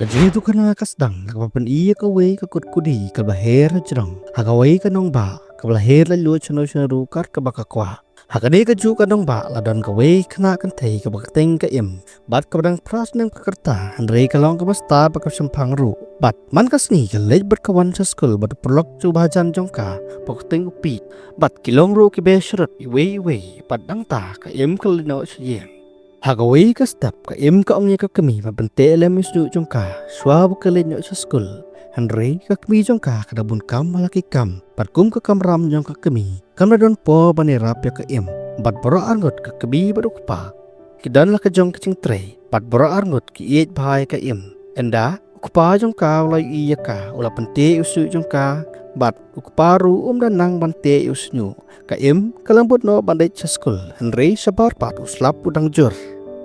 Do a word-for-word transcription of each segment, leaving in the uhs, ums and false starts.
Ka jingïathuhkhana ka sdang na kaba pyni ïa kawei ka kot kudi kaba her hajrong ha kawei ka nongbah kaba la her laitluid shano shano ruh kat kaba ka kwah. Ha kane kajuh ka nongbah la don kawei ka khynnah kynthei kaba kyrteng ka Im bad kaba dang phra snem ka rta, hynrei ka long kaba stad bad kaba shemphang ruh. Bad man ka sngi ka leit bad ka wan sha skul bad u paralok jong u bajan jong ka ba kyrteng u Pete. Bad ki long ruh kiba sharud iwei iwei bad nangta ka Im ka leit noh sha ïing. Ha kawei ka step ka Im ka ong ïa ka kmie ban pynteh lem ïa u shñiuh jong ka shuwa ba ka leit noh sha skul. Hynrei ka kmie jong ka ka da bun kam ha la ki kam bad kum ka kamram jong ka kmie kam da don por ban ïarap ïa ka Im. Bad baroh arngut ka kmie bad u kpa ki don la ka jong ka jingtrei bad baroh arngut ki ïeit bha ïa ka Im. Ynda u kpa jong ka u la ïohi ïa ka u la pynteh ïa u shñiuh jong ka bad u kpa ruh um da nang ban teh ïa u shñiuh. Ka Im ka la mut noh ban leit sha skul, hynrei shabar pat u slap u dang jur.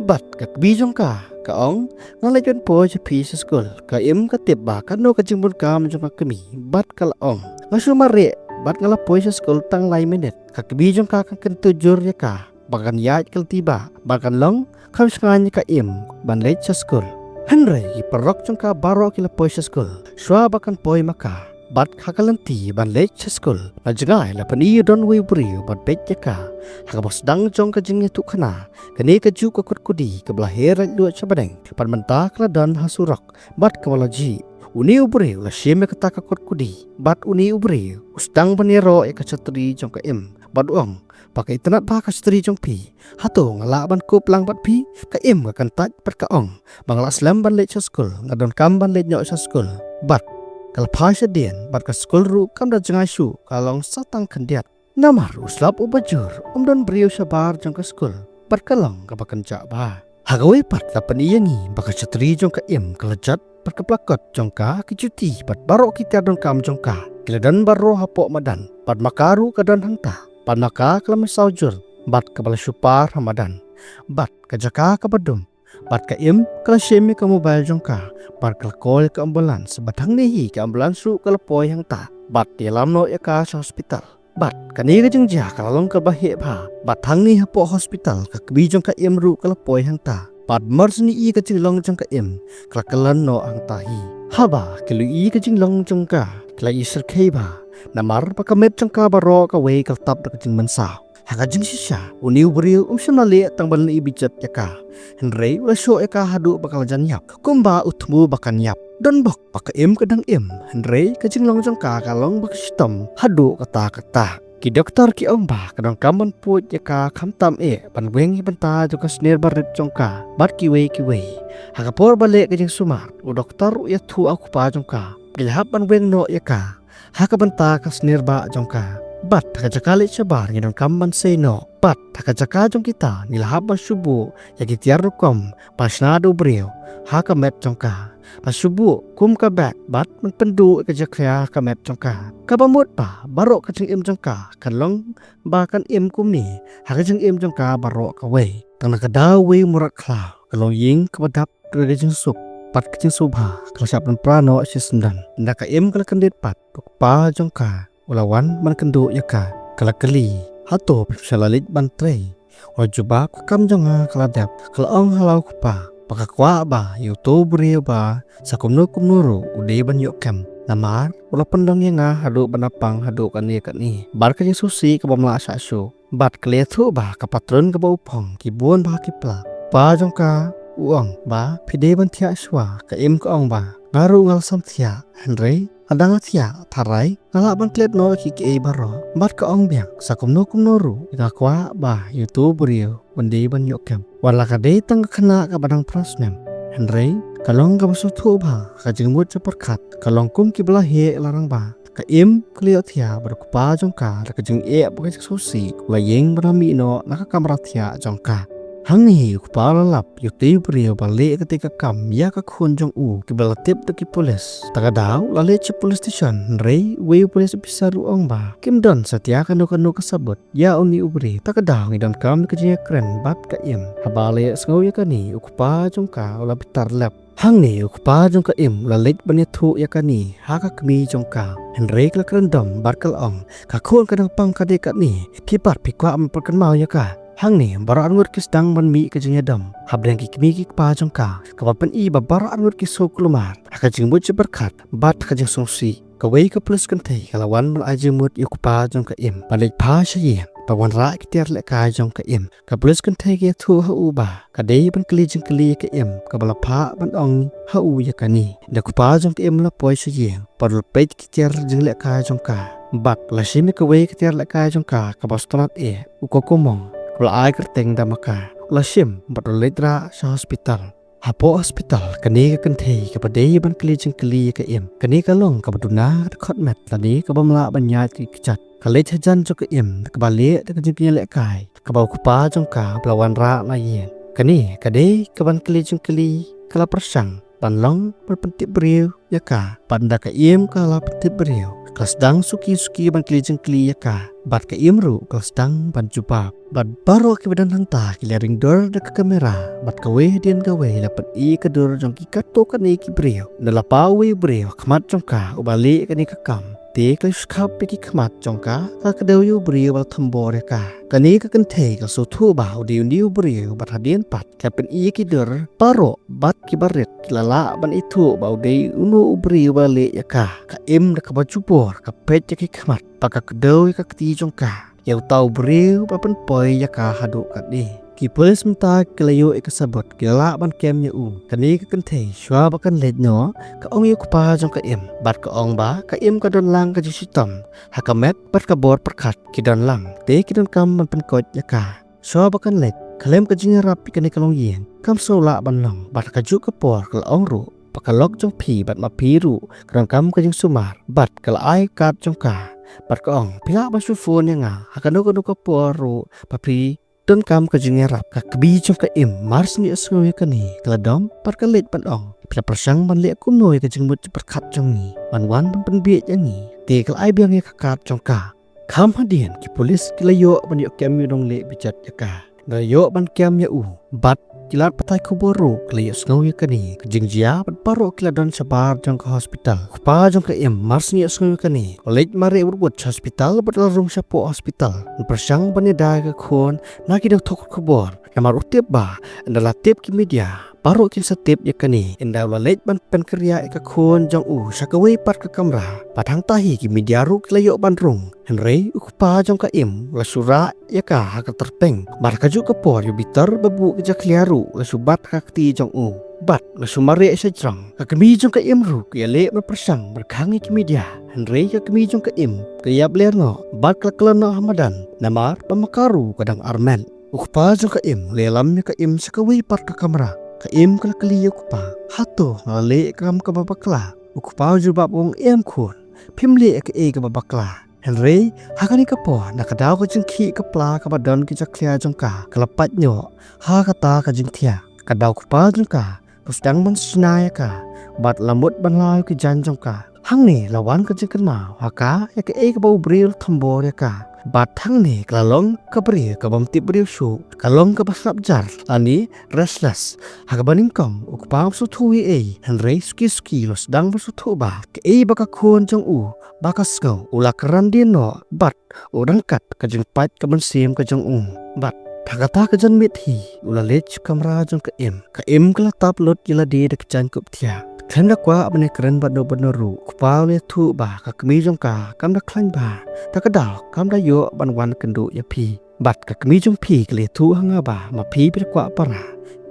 Bad ka kmie jong ka ka ong, nga leit ban poi sha phi sha skul. Ka Im ka tip ba kano ka jingbun kam jong ka kmie bad ka la ong, nga shu mareh bad nga la poi sha skul tang lai minit. Ka kmie jong ka ka kyntu jur ïa ka ba kan ïaid ka lynti ba ba kan long kham shngaiñ ïa ka Im ban leit sha skul. Hynrei ki paralok jong ka baroh ki la poi sha skul shuwa ba kan poi ma ka. Bad ha ka lynti ban leit sha skul la jngai la pyni ïa u don uwei u briew ban peit ïa ka. Ha kaba sdang jong ka jingïathuhkhana kane kajuh ka kot kudi kaba la her laitluid sha bneng bad mynta ka la don ha surok bad kaba la jih. Une u briew u la shim ïa kata ka kot kudi bad une u briew u sdang ban ïaroh ïa ka shatri jong ka Im bad u ong, ba ka itynnad bha ka shatri jong phi. Hato nga lah ban kup lang bad phi? Ka Im ka kyntait bad ka ong, ba nga la slem ban leit sha skul, nga donkam ban leit noh sha skul. Bad ka la phai shadien bad ka skul ruh kam da jngai shuh, ka long sa tang khyndiat. Namar u slap uba jur um don briew shabar jong ka skul bad ka long kaba kynjah bha. Ha kawei pat la pyni ïa ngi ba ka shatri jong ka Im ka la jot bad ka plakot jong ka, ki juti bad baroh ki tiar donkam jong ka ki la don baroh hapoh madan bad ma ka ruh ka don hangta bad ma ka ka la mynsaw jur bad kaba la shu par ha madan. Bad ka jaka kaba dum bad ka Im ka la shim ïa ka mobile jong ka bad ka la call ïa ka ambulance bad hangne hi ka ambulance ruh ka la poi hangta bad ïalam noh ïa ka sha hospital. Bad kane ka jingjia ka la long kaba heh bha bad hangne hapoh hospital ka kmie jong ka Im ruh ka la poi hangta. Bad mar shu ïohi ka jinglong jong ka Im ka la kyllon noh hangta hi. Haba ki la ïohi ka jinglong jong ka ki la ïasyrkhei bha namar ba ka met jong ka baroh kawei ka la tap da ka jingmynsaw. Ha ka jingshisha une u briew um shym la leh tang ban leh i bijot ïa ka, hynrei u la shoh ïa ka haduh ba ka la jan ïap kumba u thmu ba kan ïap. Donbok ba ka Im ka dang im, hynrei ka jinglong jong ka ka long ba ka shitom haduh katta katta. Ki doktor ki ong ba ka donkam ban pud ïa ka khamtam eh ban weng ïa bynta jong ka snier barit jong ka bad kiwei kiwei. Ha ka por ba leh ka jingsumar u doktor u ïathuh ha u kpa jong ka, ngi la hap ban weng noh ïa ka ha ka bynta ka snier bah jong ka. Bad ha ka jaka leit shabar ngi donkam ban sei noh. Bad ha ka jaka jong kita ngi la hap ban shu buh ïa ki tiar rukom ba shna da u briew ha ka met jong ka, ba shu buh kum ka bag bad ban pynduh ïa ka jakhlia ha ka met jong ka. Kaba mut ba baroh ka jingim jong ka kan long ba kan im kumne ha ka jingim jong ka baroh kawei. Tang na ka daw wei mrad khlaw ka long ïing kaba dap da ka jingsuk bad ka jingsngewbha ka la shah pynpra noh shisyndon. Ynda ka Im ka la kyndit pat, u kpa jong ka u la wan ban kynduh ïa ka. Ka la kylli, hato phi shu la leit ban trei? U la jubab, ka kam jong nga ka la dep. Ka la ong ha la u kpa ba ka kwah ba ïa uto u briew ba sa kumno kumno ruh u dei ban ïoh kem, namar u la pynlong ïa nga haduh ba nga pang haduh kane kane. Bad ka jingsngewsih ka bym lah shah shuh. Bad ka la ïathuh ba ka patron kaba u phong ki bun bha ki pla. U kpa jong ka u ong ba phi dei ban thiah shuwa. Ka Im ka ong ba nga ruh nga la sam thiah, hynrei hadang nga thiah tharai nga lah ban klet noh ïa kiei kiei baroh. Bad ka ong biang, sa kumno kumno ruh nga kwah ba ïa uto u briew un dei ban ïoh kem. Wat la ka dei tang ka khynnah kaba dang phra snem, hynrei ka long kaba sngewthuh bha. Ka jingmut jingpyrkhat ka long kum kiba la heh la rangbah. Ka Im ka la ïoh thiah bad u kpa jong ka da ka jingeh bad ka jingsngewsih u la ïeng bad la mih noh na ka kamra thiah jong ka. Hangne u kpa u la lap ïa uto u briew ba leh kata ka kam ïa ka khun jong u, kiba la tip da ki pulit. Ta ka daw u la leit sha police station, hynrei uwei u police officer u ong ba kim don satia kano kano ka sabut ïa une u briew. Ta ka daw ngi donkam ka jingïakren bad ka Im. Haba la ïohsngew ïa kane u kpa jong ka u la bitar lep. Hangne u kpa jong ka Im u la leit ban ïathuh ïa kane ha ka kmie jong ka, hynrei ka la kren dom bad ka la ong, ka khun ka dang pang ka dei katne, phi pat phi kwah ban pynkynmaw ïa ka? Hangne baroh arngut ki sdang ban mih ka jingïadom hapdeng ki kmie ki kpa jong ka, kaba pyni ba baroh arngut ki sngewkulmar ha ka jingmut jingpyrkhat bad ka jingsngewsih. Kawei ka pulit kynthei ka la wan ban ai jingmut ïa u kpa jong ka Im ban leit phah sha ïing ban wanrah ki tiar lehkai jong ka Im. Ka pulit kynthei ka ïathuh ha u ba ka dei ban kylli jingkylli ïa ka Im, kaba la phah ban ong ha u ïa kane. Da u kpa jong ka Im u la poi sha ïing bad u la peit ki tiar jinglehkai jong ka, bad u la shim ïa kawei ka tiar lehkai jong ka kaba sngewtynnat eh, u kokomong, kaba la ai kyrteng da maka. U la shim bad u la leit rah sha hospital. Hapoh hospital, kane ka kynthei kaba dei ban kylli jingkylli ïa ka Im, kane ka long kaba duna da khot met lane kaba ym lah ban ïaid ki kjat. Ka leit hajan jong ka Im da kaba leh da ka jingkñia lehkai kaba u kpa jong ka u la wanrah na ïing. Kane ka dei kaban kylli jingkylli ka la pyrshang ban long ban pyntip briew ïa ka, bad ynda ka Im ka la pyntip briew, ka la sdang suki suki ban kylli jingkylli ïa ka, bad ka Im ruh ka la sdang ban jubab. Bad baroh kiba don hangta ki la ring dur da ka kamera, bad kawei hadien kawei la pyni ka dur jong ki katto katne ki briew. Ynda la pah uwei u briew ha khmat jong ka uba leh kane ka kam, te ka la ïoh skhap ïa ki khmat jong ka, ka kdew ïa u briew uba la thombor ïa ka. Kane ka kynthei ka la sngewthuh ba u dei une u briew, bad hadien pat ka la pyni ïa ki dur baroh, bad kiba rit ki la lah ban ithuh ba u dei uno u briew uba leh ïa ka. Ka Im da kaba jubor ka peit ïa ki khmat bad ka kdew ïa ka kti jong ka ïa uta u briew ba pynpoi ïa ka haduh katne. Ki pulit mynta ki la ïoh ïa ka sabut, ki la lah ban kem ïa u. Kane ka kynthei shuwa ba kan leit noh, ka ong ïa u kpa jong ka Im, bad ka ong ba ka Im ka don lang ka jingshitom ha ka met, bad ka bor pyrkhat ki don lang, te ki donkam ban pynkoit ïa ka. Shuwa ba kan leit, khlem ka jingïarap ïa kane ka longïing kam sngewlah ban long, bad ha kajuh ka por ka la ong ruh ba ka lok jong phi bad ma phi ruh ka donkam ka jingsumar, bad ka la ai ka kat jong ka, bad ka ong, phi lah ban shu phone ïa nga ha kano kano ka por ruh ba phi donkam ka jingïarap. Ka kmie jong ka Im, mar shu ïohsngew ïa kane, ka la dom bad ka leit ban ong, phi la pyrshang ban leh kumno ïa ka jingmut jingpyrkhat jong ngi, ban wan ban pynbieit ïa ngi? Te ka la ai biang ïa ka kat jong ka. Kham hadien ki pulit ki la ïoh ban ïoh kem ïa u nongleh bejat ïa ka. Ki la ïoh ban kem ïa u, bad ki lad pathai khubor ruh ki la ïohsngew ïa kane ka jingjia, bad baroh ki la don shabar jong ka hospital. U kpa jong ka Im, mar shu ïohsngew ïa kane, u la leit mareh wut wut sha hospital, bad u la rung shapoh hospital ban pyrshang ban ïada ïa ka khun na ki nongthoh khubor. Namar u tip ba ynda la tip ki media, baroh kin sa tip ïa kane. Ynda u la leit ban pynkynriah ïa ka khun jong u sha kawei pat ka kamra, bad hangta hi ki media ruh ki la ïoh ban rung. Hynrei u kpa jong ka Im u la shu rah ïa ka ha ka tyrpeng, bad ha kajuh ka por ïa u bitar ba buh ki jakhlia ruh u la shu bat ha ka kti jong u, bad u la shu mareh sha jrong. Ka kmie jong ka Im ruh ka ïaleh ban pyrshang ban khang ïa ki media, hynrei ka kmie jong ka Im ka ïap ler noh bad ka la kyllon noh ha madan, namar ba ma ka ruh ka dang armet. U kpa jong ka Im u la ïalam ïa ka Im sha kawei pat ka kamra. Ka Im ka la kylli ïa u kpa, hato nga la leh ïa ka kam kaba bakla? U kpa u jubab u ong, em khun, phim leh ïa kaei kaba bakla. Hynrei ha kane ka por, na ka daw ka jingkhih ka pla kaba don ki jakhlia jong ka ka la pait noh ha kata ka jingthiah. Ka daw u kpa jong ka u sdang ban shna ïa ka, bad la mut ban law ïa ki jaiñ jong ka. Hangne la wan ka jingkynmaw ha ka ïa kaei kaba u briew u la thombor ïa ka. Bad hangne ka la long ka briew kabym tip briew shuh, ka long kaba sngap jar lane restless. Ha kaba nyngkong u kpa um sngewthuh ei ei, hynrei suki suki u la sdang ban sngewthuh ba kaei ba ka khun jong u ba ka sngew u la kren dien noh, bad u ryngkat ka jingpait ka mynsiem ka jong u. Bad ha kata ka janmiet hi u la leit sha kamra jong ka Im. Ka Im ka la tap lut ïa lade da ka jaiñkup thiah. Khlem da kwah ban ïakren bad uno bad uno ruh, u kpa u la ïathuh ba ka kmie jong ka kam da khlaiñ bha, ta ka daw kam da ïoh ban wan kynduh ïa phi. Bad ka kmie jong phi ka la ïathuh ha nga ba ma phi phi da kwah para,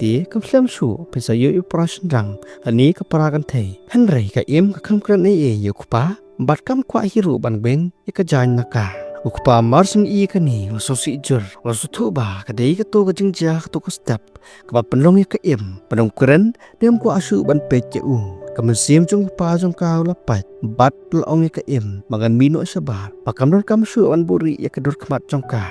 te kam slem shuh phin sa ïoh ïa u para shynrang lane ka para kynthei. Hynrei ka Im ka khlem kren ei ei ïa u kpa, bad kam kwah hi ruh ban weng ïa ka jaiñ na ka. U kpa mar shu ïohi ïa kane u la sngewsih jur, u la sngewthuh ba ka dei kato ka jingjia, kato ka step kaba pynlong ïa ka Im ban ym kren ne ym kwah shuh ban peit ïa u. Ka mynsiem jong u kpa jong ka u la pait, bad u la ong ïa ka Im ba ngan mih noh shabar, ba kam donkam shuh ban buhrieh ïa ka dur khmat jong ka.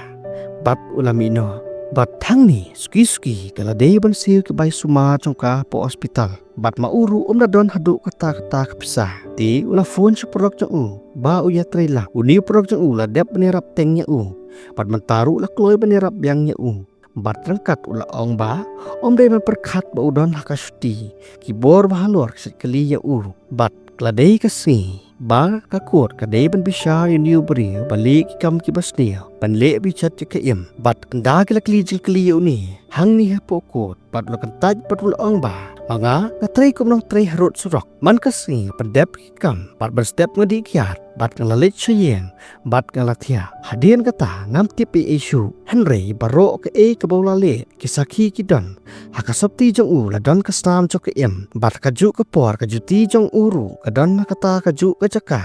Bad u la mih noh. Bad hangne suki suki ka la dei ban siew ki bai sumar jong ka hapoh hospital. Bad ma u ruh um da don haduh katta katta ka pisa. Te u la phone sha u paralok jong u ba u ïatrei lang. Une u paralok jong u la dep ban ïarap teng ïa u, bad mynta ruh u la kloi ban ïarap biang ïa u. Bad ryngkat u la ong ba um dei ban pyrkhat ba u don ha ka shuti, ki bor ba halor ki sa kylli ïa u. Bad ka la dei ka sngi ba ka kot ka dei ban bishar ïa une u briew ba leh ki kam kiba sniew, ban leh bishar ïa ka im. Bad ynda ki la kylli jingkylli ïa une hangne hapoh kot, bad u la kyntait bad u la ong ba, ma nga nga trei kum u nongtrei harud surok, man ka sngi nga pyndep ki kam bad ban step nga dih kiad, bad nga la leit sha ïing bad nga la thiah. Hadien kata ngam tip ei ei shuh, hynrei baroh kaei kaba u la leh ki sakhi ki don. Ha ka sopti jong u la don ka snam jong ka im, bad kajuh ka por ka juti jong u ruh ka don ha kata kajuh ka jaka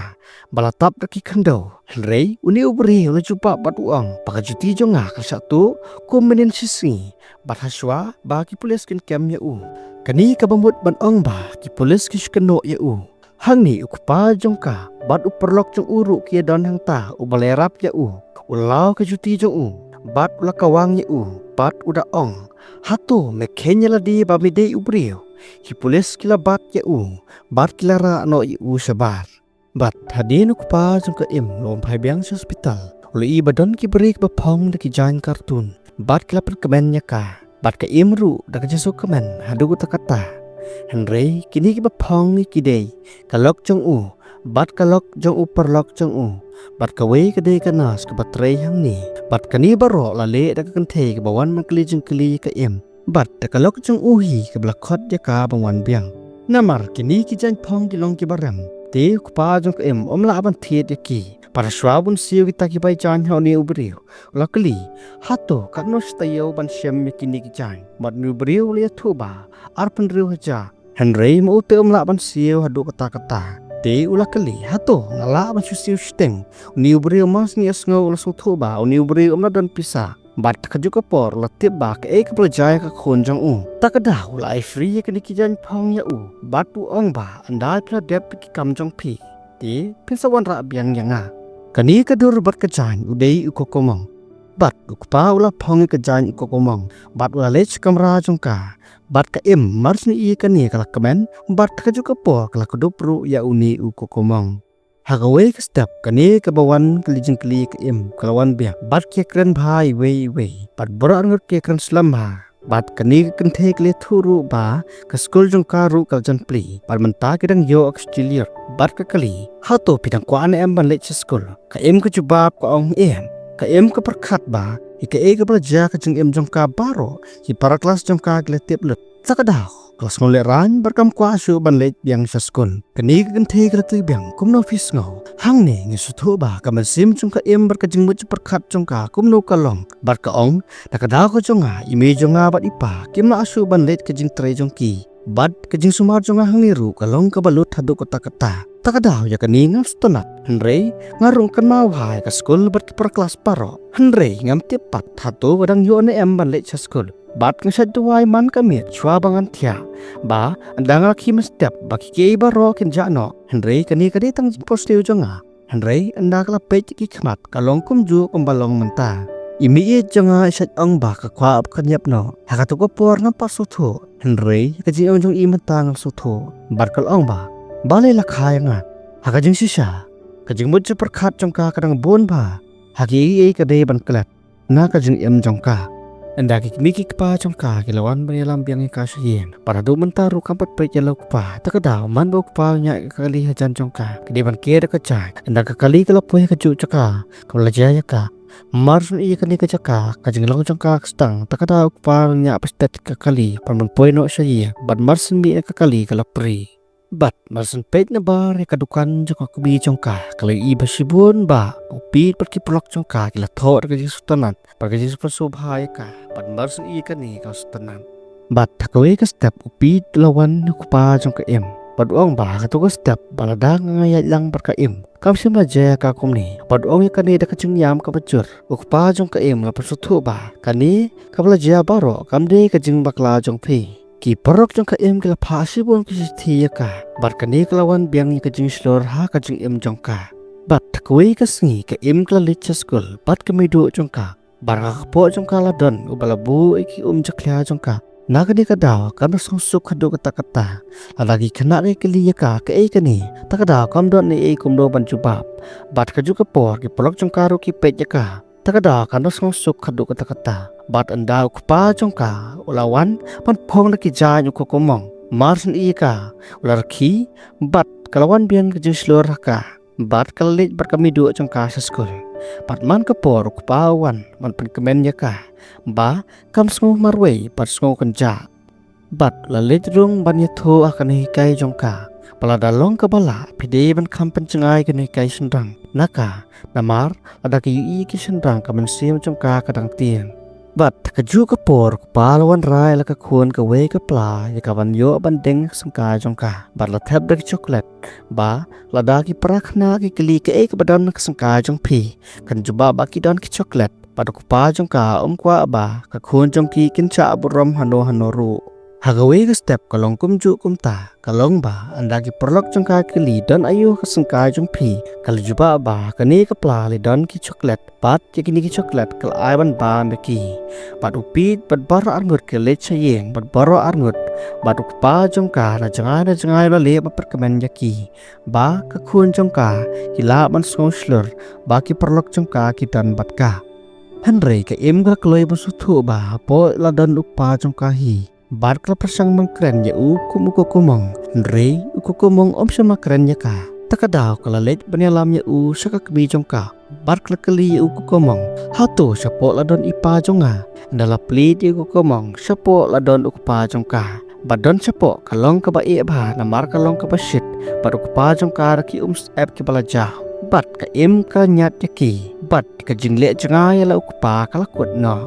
ba la tap da ki khyndew. Hynrei une u briew u la jubab bad u ong ba ka juti jong nga ka shah tuh kum mynnin shisngi, bad hashwa ba ki pulit kin kem ïa u. Kane kaba mut ban ong ba ki pulit ki shu kynnoh ïa u. Hangne u kpa jong ka bad u paralok jong u ruh ki ïa don hangta uba la ïarap ïa u, u la law ka juti jong u bad u la kawang ïa u, bad u da ong, hato me kheiñ ïa lade ba me dei u briew? Ki pulit ki la bat ïa u bad ki la rah noh ïa u shabar. Bad hadien u kpa jong ka im u la wan phai biang sha hospital, u la ïohi ba don ki briew ba phong da ki jaiñ cartoon, bad ki la pynkmen ïa ka. Bad ka im ruh da ka jingsngewkmen haduh katta katta. Hynrei kine kiba phong ki dei ka lok jong u, bad ka lok jong u paralok jong u, bad kawei ka dei ka nurse kaba trei hangne. Bad kane baroh la leh da ka kynthei kaba wan ban kylli jingkylli ïa ka im, bad da ka lok jong u hi kaba la khot ïa ka ban wan biang. Namar kine ki jaiñ phong ki long kiba rem, te u kpa jong ka im um lah ban thied ïa ki. Bad hashwa ban siew kita ki bai jaiñ ha une u briew, u la kylli, hato katno shi taïew ban shem ïa kine ki jaiñ? Bad une u briew u la ïathuh ba arphew hynriew hajar. Hynrei ma u te um lah ban siew haduh katta katta. Te u la kylli, hato nga lah ban shu siew shiteng? Une u briew mar shu ïohsngew u la sngewthuh ba une u briew um lah don pisa. Bad kajuh ka por u la tip ba kaei kaba la jia ïa ka khun jong u. Ta ka daw u la ai free ïa kine ki jaiñ phong ïa u, bad u ong ba ynda phi la dep ki kam jong phi, te phin sa wanrah biang ïa nga. Kane ka dur bad ka jaiñ u dei u Kokomong. Bad u kpa u la phong ïa ka jaiñ u Kokomong, bad u la leit sha kamra jong ka. Bad ka im mar shu ïohi ïa kane ka la kmen, bad kajuh ka por ka la kdup ruh ïa une u Kokomong. Ha kawei ka step kane kaba wan kylli jingkylli ïa ka im ka la wan biang, bad ki ïakren bha iwei iwei, bad baroh arngut ki ïakren slem bha. Bad kane ka kynthei ka la ïathuh ruh ba ka skul jong ka ruh ka la jan plie, bad mynta ki dang ïoh ka shu jylliew. Bad ka kylli, hato phi dang kwah ne em ban leit sha skul? Ka im ka jubab ka ong, em. Ka im ka pyrkhat ba ïa kaei kaba la jia ka jingim jong ka baroh ki para klas jong ka ki la tip lut. Ta ka daw ka la sngewlehraiñ bad kam kwah shuh ban leit biang sha skul. Kane ka kynthei ka la tip biang, kumno phi sngew? Hangne ngi sngewthuh ba ka mynsiem jong ka im bad ka jingmut jingpyrkhat jong ka kumno ka long. Bad ka ong, na ka daw ka jong nga, i mei jong nga bad i pa kim lah shuh ban leit ka jingtrei jong ki. Bad ka jingsumar jong nga hangne ruh ka long kaba lut haduh katta katta. Ta ka daw ïa kane ngam sngewtynnat. Hynrei nga ruh nga kynmaw bha ïa ka skul bad ki para klas baroh. Hynrei ngam tip pat hato ka dang ïoh ne em ban leit sha skul. Bad nga shait duwai man ka miet shuwa ba ngan thiah, ba ynda nga la khie mynstep ba kiei kiei baroh kin jah noh. Hynrei kane ka dei tang jingphohsniew jong nga. Hynrei ynda ka la peit ki khmat ka long kumjuh kumba long mynta. I mei jong nga i shait ong ba ka kwah ba kan ïap noh. Ha kato ka por ngam pat sngewthuh. Hynrei ha ka jingim jong i mynta nga la sngewthuh. Bad ka la ong ba, balei la kha ïa nga? Ha ka jingshisha ka jingmut jingpyrkhat jong ka ka dang bun bha ha kiei kiei ka dei ban klet na ka jingim jong ka. Ynda ki kmie ki kpa jong ka ki la wan ban ïalam biang ïa ka sha ïing, bad haduh mynta ruh kam pat peit ïa la u kpa. Ta ka daw man ba u kpa u ñiah ïa ka kali hajan jong ka, ka dei ban kiew da ka jaiñ. Ynda ka kali ka la poi ha kajuh jaka kaba la jia ïa ka, mar shu ïohi ïa kane ka jaka, ka jinglong jong ka ka sdang. Ta ka daw u kpa u ñiah pynstet ïa ka kali ban ban poi noh sha ïing, bad mar shu mih ïa ka kali ka la prie. Bad mar shu peit na bar ïa ka dukan jong ka kmie jong ka, ka la ïohi ba shibun bah u Pit bad ki paralok jong ka ki la thoh da ka jingsngewtynnat bad ka jingsngewpynsngewbha ïa ka. Bad mar shu ïohi kane ka la sngewtynnat. Bad ha kawei ka step u Pit u la wan ha u kpa jong ka Im bad u ong ba ha kato ka step ba lada nga ïaid lang bad ka Im kam shym la jia ïa ka kumne. Bad u ong ïa kane da ka jingïam kaba jur. U kpa jong ka Im u la pynsngewthuh ba kane kaba la jia baroh kam dei ka jingbakla jong phi. Ki paralok jong ka Im ki la phah shibun ki shithi ïa ka, bad kane ka la wan biang ïa ka jingshlur ha ka jingim jong ka. Bad ha kawei ka sngi ka Im ka la leit sha skul bad ka meiduh jong ka. Bad ha ka kpoh jong ka la don uba la buh ïa ki um jakhlia jong ka. Na kane ka daw kam da sngewsuk haduh katta katta. Lada ki khynnah ki kylli ïa ka kaei kane, ta ka daw kam don ei ei kumno ban jubab. Bad kajuh ka por ki paralok jong ka ruh ki peit ïa ka. Ta ka daw kam da sngewsuk haduh katta katta. Bad ynda u kpa jong ka u la wan ban phong da ki jaiñ u Kokomong, mar shu ïohi ïa ka u la rkhie bad Ka la wan biang ka jingshlur ha ka, bad ka la leit bad ka mih duh jong ka sha skul. Bad man ka por u kpa u wan ban pynkmen ïa ka, ba kam sngew marwei bad sngew kynjah. Bad la leit rung ban ïathuh ha ka nonghikai jong ka, ba lada long kaba lah phi dei ban kham pynjngai ka nonghikai shynrang na ka, namar lada ka ïohi ki shynrang ka mynsiem jong ka ka dang tieng. Bad kajuh ka por u kpa la wanrah ïa la ka khun kawei ka pla ïa ka ban ïoh ban deng ka syngkai jong ka. Bad la thep da ki chocolate, ba lada ki para khynnah ki kylli kaei kaba don ha ka syngkai jong phi, kan jubab ba ki don ki chocolate. Bad u kpa jong ka um kwah ba ka khun jong ki kin shah burom hano hano ruh. Ha kawei ka step ka long kumjuh kumta, ka long ba ynda ki paralok jong ka ki kylli don aïu ha ka syngkai jong phi, ka la jubab ba ha kane ka pla lei don ki chocolate, bad ïa kine ki chocolate ka la ai ban bam ïa ki. Bad u Pete bad baroh arngut ki la leit sha ïing bad baroh arngut, bad u kpa jong ka na jngai na jngai u la leit ban pynkmen ïa ki, ba ka khun jong ka ki lah ban sngewshlur ba ki paralok jong ka ki don bad ka. Hynrei ka Im ka la kloi ban sngewthuh ba hapoh la don u kpa jong ka hi, bad ka la pyrshang ban kren ïa u kum u Kokomong, hynrei u Kokomong um shym la kren ïa ka. Ta ka daw ka la leit ban ïalam ïa u sha ka kmie jong ka, bad ka la kylli ïa u Kokomong, hato shapoh la don i pa jong nga? Ynda la plie ïa u Kokomong, shapoh la don u kpa jong ka. Bad don shapoh ka long kaba eh bha namar ka long kaba shit, bad u kpa jong ka ruh ki um syep kiba la jaw. Bad ka Im ka ñiad ïa ki, bad ka jingleh jngai ïa la u kpa ka la kut noh.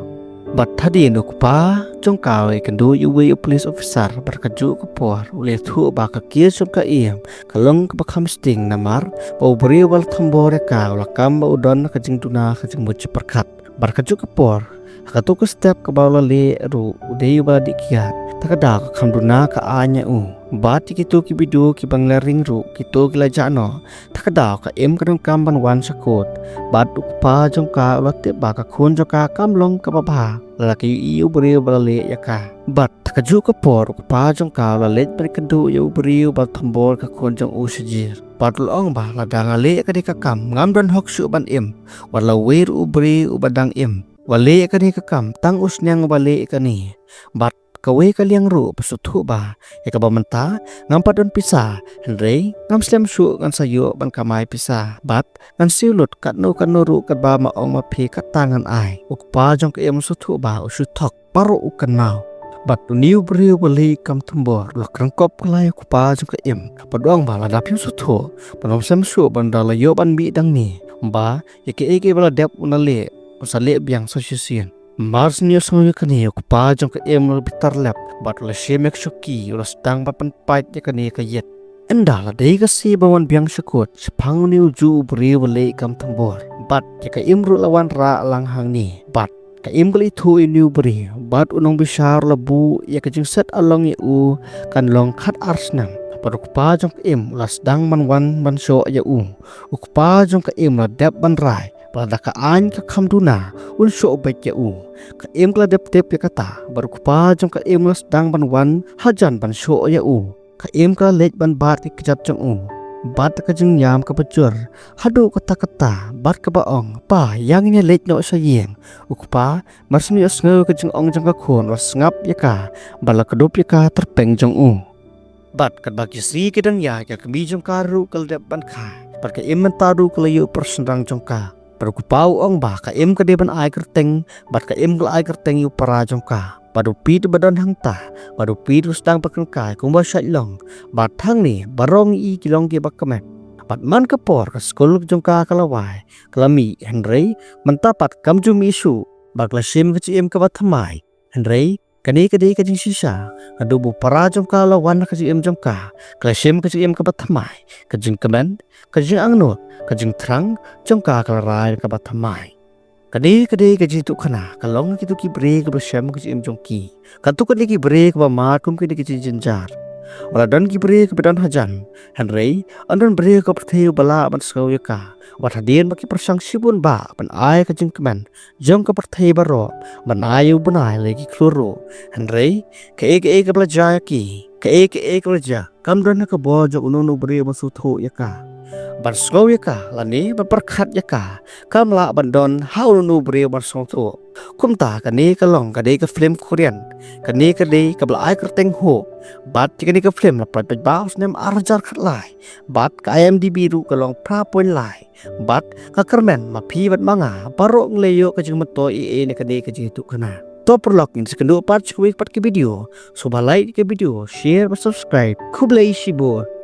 Bad hadien u kpa jong ka u ïakynduh ïa uwei u police officer, bad kajuh ka por u la ïathuh ba ka case jong ka Im ka long kaba kham sting namar ba u briew ba la thombor ïa ka u la kam ba u don ka jingduna ka jingmut jingpyrkhat. Bad kajuh ka por, ha kato ka step kaba u la leh ruh u dei uba la dih kiad. Ta ka daw ka kham duna ka aiñ ïa u. Bad ïa kito ki video kiba ngi la ring ruh kito ki la jah noh. Ta ka daw ka Im ka donkam ban wan sha kot. Bad u kpa jong ka u la tip ba ka khun jong ka kam long kaba bha lada ka ïohi u briew ba la leh ïa ka. Bad ta kajuh ka por u kpa jong ka u la leit ban ïakynduh ïa u briew ba la thombor ka khun jong u sha jur. Bad u la ong ba lada nga leh kane ka kam ngam don hok shuh ban im, wat la wei ruh u briew uba dang im. Wat leh kane ka kam tang u sniang uba leh kane. Bad kawei ka liang ruh ba sngewthuh ba ïa kaba mynta ngam pat don pisa, hynrei ngam slem shuh ngan sa ïoh ban kamai pisa. Bad ngan siew lut katno katno ruh katba ma ong ma phi kata ngan ai. U kpa jong ka Im u sngewthuh ba u shu thok, baroh u kynmaw. Bad une u briew ba leh kam thombor u la kren kop kylla ïa u kpa jong ka Im, bad u ong ba lada phim sngewthuh, bad phim slem shuh, bad ynda la ïoh ban mih dang ne, ba ïa kiei kiei ba la dep un la leh, un sa leh biang sa shisien. Mar shu ïohsngew ïa kane u kpa jong ka Im u la bitar lep, bad u la shim ïa ka shuki u la sdang ban pynpait ïa kane ka ïit. Ynda la dei ka sngi ban wan biang sha kot shaphang une ujuh u briew ba leh kam thombor, bad ïa ka Im ruh la wanrah lang hangne. Bad ka Im ka la ithuh ïa une u briew, bad u nongbishar u la buh ïa ka jingset along ïa u kan long khat ar snem. Bad u kpa jong ka Im u la sdang ban wan ban shoh ïa u. U kpa jong ka Im u la dep ban rai ba lada ka aiñ ka kham duna un shoh beit ïa u. Ka Im ka la dep tip ïa kata, bad u kpa jong ka Im u la sdang ban wan hajan ban shoh ïa u. Ka Im ka la leit ban bat ki kjat jong u, bad ka jingïam kaba jur haduh katta katta, bad kaba ong, "Pa, ïa ngin ïa leit noh sha ïing." U kpa mar shu ïohsngew ka jingong jong ka khun u la sngap ïa ka, bad la kdup ïa ka tyrpeng jong u. Bad katba ki sngi ki dang ïaid, ka kmie jong ka ruh ka la dep ban kha, bad ka Im mynta ruh ka la ïoh para shynrang jong ka. Bad u kpa u ong ba ka Im ka dei ban ai kyrteng, bad ka Im ka la ai kyrteng ïa u para jong ka. Bad u Pete ba don hangta, bad u Pete u sdang ban kren kai kumba shait long. Bad hangne baroh ngi ki long kiba kmen. Bad man ka por ka skul jong ka ka la wai, ka la mih, hynrei mynta pat kam ju mih shuh. Bad ka la shim ka jingim kaba thymmai. Hynrei kane ka dei ka jingshisha, naduh ba u para jong ka u la wan ha ka jingim jong ka, ka la shim ka jingim kaba thymmai, ka jingkmen, ka jingangnud, ka jingthrang jong ka ka la rai kaba thymmai. Kane ka dei ka jingïathuhkhana ka long kito ki briew kiba shem ka jingim jong ki. Katto katne ki briew kiba mad kum kine ki jingjynjar. Wat la don ki briew kiba don hajan, hynrei yn don briew ka pyrthei uba lah ban sngew ïa ka. Wat hadien ba ki pyrshang shibun bah ban ai ka jingkmen jong ka pyrthei baroh, ban ai ïa u bnai lane ki khlur ruh. Hynrei kaei kaei kaba la jia ïa ki, kaei kaei kaba la jia, kam don ha ka bor jong uno uno u briew ban sngewthuh ïa ka. ban sngew ïa ka lane ban pyrkhat ïa ka, kam lah ban don ha uno uno u briew ban sngewthuh. Kumta kane ka long ka dei ka film Korean. Kane ka dei kaba la ai kyrteng Hope. Bad ïa kane ka film la pynpaw ha u snem ar hajar khatlai. Bad ka IMDb ruh ka long phra point lai. Bad nga kyrmen ma phi bad ma nga baroh ngi la ïoh ka jingmyntoi ei ei na kane ka jingïathuhkhana. To paralok, ngin sa ïakynduh pat sha kawei pat ka video. Sngewbha like ka video, share bad subscribe. Khublei shibun.